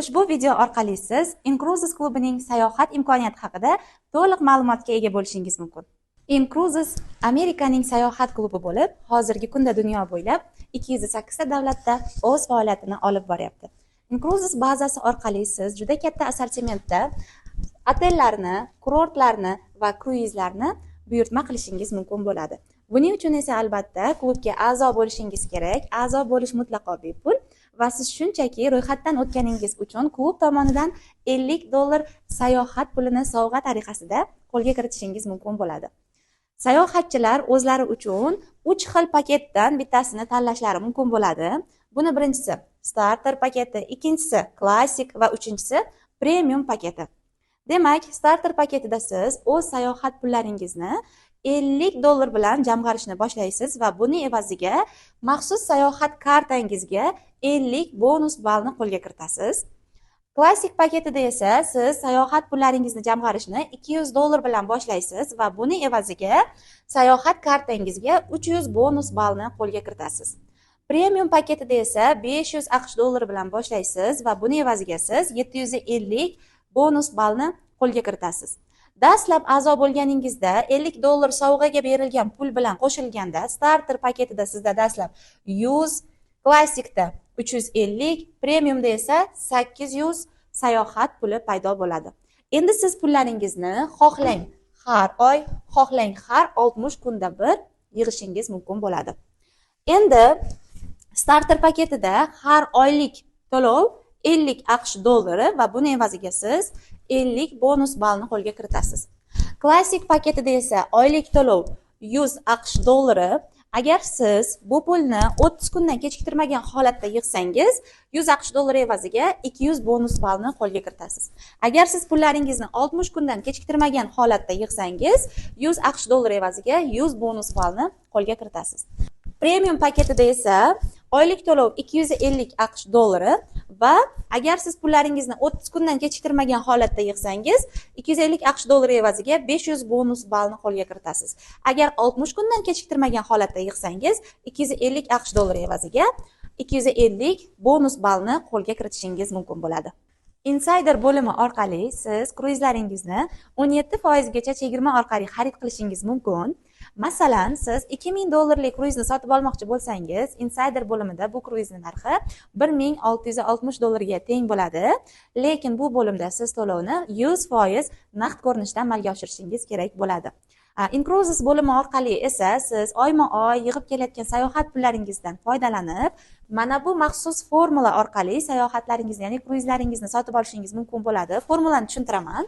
Ushbu video orqali siz InCruises klubining sayohat imkoniyati haqida to'liq ma'lumotga ega bo'lishingiz mumkin. InCruises Amerikaning sayohat klubi bo'lib, hozirgi kunda dunyo bo'ylab 208 ta davlatda o'z faoliyatini olib boryapti. InCruises bazasi orqali siz juda katta assortimentda otellarni, kurortlarni va kruizlarni buyurtma qilishingiz mumkin bo'ladi. Buning uchun esa albatta klubga a'zo bo'lishingiz kerak. A'zo bo'lish mutlaqo bepul va siz shunchaki ro'yxatdan o'tganingiz uchun klub tomonidan $50 sayohat pulini sovg'a tariqasida qo'lga kiritishingiz mumkin bo'ladi. Sayohatchilar o'zlari uchun 3 xil paketdan bittasini tanlashlari mumkin bo'ladi. Buni birinchisi starter paketi, ikkinchisi klassik va uchinchisi premium paketi. Demak, starter paketida siz o'z sayohat pullaringizni $50 bilan jamg'arishni boshlaysiz va buni evaziga maxsus sayohat kartangizga 50 bonus ballni qo'lga kiritasiz. Klassik paketida esa siz sayohat pullaringizni jamg'arishni $200 bilan boshlaysiz va buni evaziga sayohat kartangizga 300 bonus ballni qo'lga kiritasiz. Premium paketida esa 500 AQSh dollari bilan boshlaysiz va buni evaziga siz 750 bonus ballni qo'lga kiritasiz. Dastlab a'zo bo'lganingizda $50 sovg'aga berilgan pul bilan qo'shilganda starter paketida sizda dastlab 100, klassikda 350, premiumda esa 800 sayohat puli paydo bo'ladi. Endi siz pullaringizni xohlang har oy, xohlang har 60 kunda bir yig'ishingiz mumkin bo'ladi. Endi starter paketida har oylik to'lov 50 AQSh dollari va buni evaziga siz 50 bonus ballni qo'lga kiritasiz. Klassik paketida esa oylik to'lov 100 AQSh dollari. Agar siz bu pulni 30 kundan kechiktirmagan holatda yig'sangiz, 100 AQSh dollari evaziga 200 bonus ballni qo'lga kiritasiz. Agar siz pullaringizni 60 kundan kechiktirmagan holatda yig'sangiz, 100 AQSh dollari evaziga 100 bonus ballni qo'lga kiritasiz. Premium paketida esa oylik to'lov 250 AQSh dollari va agar siz pullaringizni 30 kundan kechiktirmagan holatda yig'sangiz, 250 AQSh dollari evaziga 500 bonus ballni qo'lga kiritasiz. Agar 60 kundan kechiktirmagan holatda yig'sangiz, 250 AQSh dollari evaziga 250 bonus ballni qo'lga kiritishingiz mumkin bo'ladi. Insider bo'limi orqali siz kruizlaringizni 17% gacha chegirma orqali xarid qilishingiz mumkin. Masalan, siz 2000 dollarlik kruizni sotib olmoqchi bo'lsangiz, Insider bo'limida bu kruizni narxi 1660 dollarga teng bo'ladi. Lekin bu bo'limda siz to'lovni 100% naqd ko'rinishda amalga oshirishingiz kerak bo'ladi. InCruises bo'limi orqali esa siz oyma-oy yig'ib kelayotgan sayohat pullaringizdan foydalanib, mana bu maxsus formula orqali sayohatlaringizni, ya'ni kruizlaringizni sotib olishingiz mumkin bo'ladi. Formulani tushuntiraman.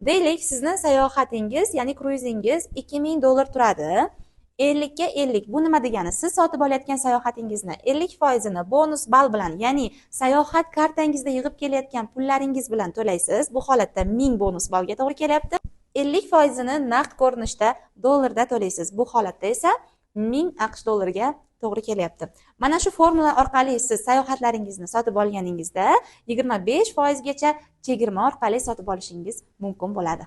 Deylik, sizni sayohatingiz, ya'ni kruizingiz 2000 dollar turadi. 50 ga 50 bu nima degani? Siz sotib olayotgan sayohatingizni 50%ini bonus ball bilan, ya'ni sayohat kartangizda yig'ib kelayotgan pullaringiz bilan to'laysiz. Bu holatda 1000 bonus ballga to'g'ri kelyapti. 50%ini naqd ko'rinishda dollarda to'laysiz. Bu holatda esa 1000 AQSh dollariga to'g'ri kelyapti. Mana shu formula orqali siz sayohatlaringizni sotib olganingizda 25% gacha chegirma orqali sotib olishingiz mumkin bo'ladi.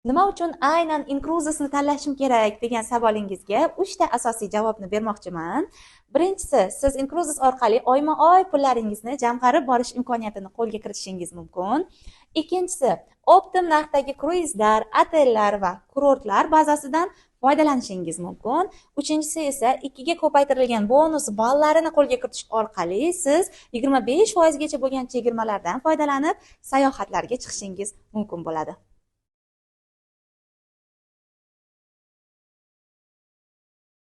Nima uchun aynan InCruisesni tanlashim kerak degan savolingizga 3 ta asosiy javobni bermoqchiman. Birinchisi, siz InCruises orqali oyma-oy pullaringizni jamg'arib borish imkoniyatini qo'lga kiritishingiz mumkin. Ikkinchisi, optim narxdagi kruizlar, otellar va kurortlar bazasidan foydalanishingiz mumkin. Uchinchisi esa 2 ga ko'paytirilgan bonus ballarini qo'lga kiritish orqali siz 25% gacha bo'lgan chegirmalardan foydalanib sayohatlarga chiqishingiz mumkin bo'ladi.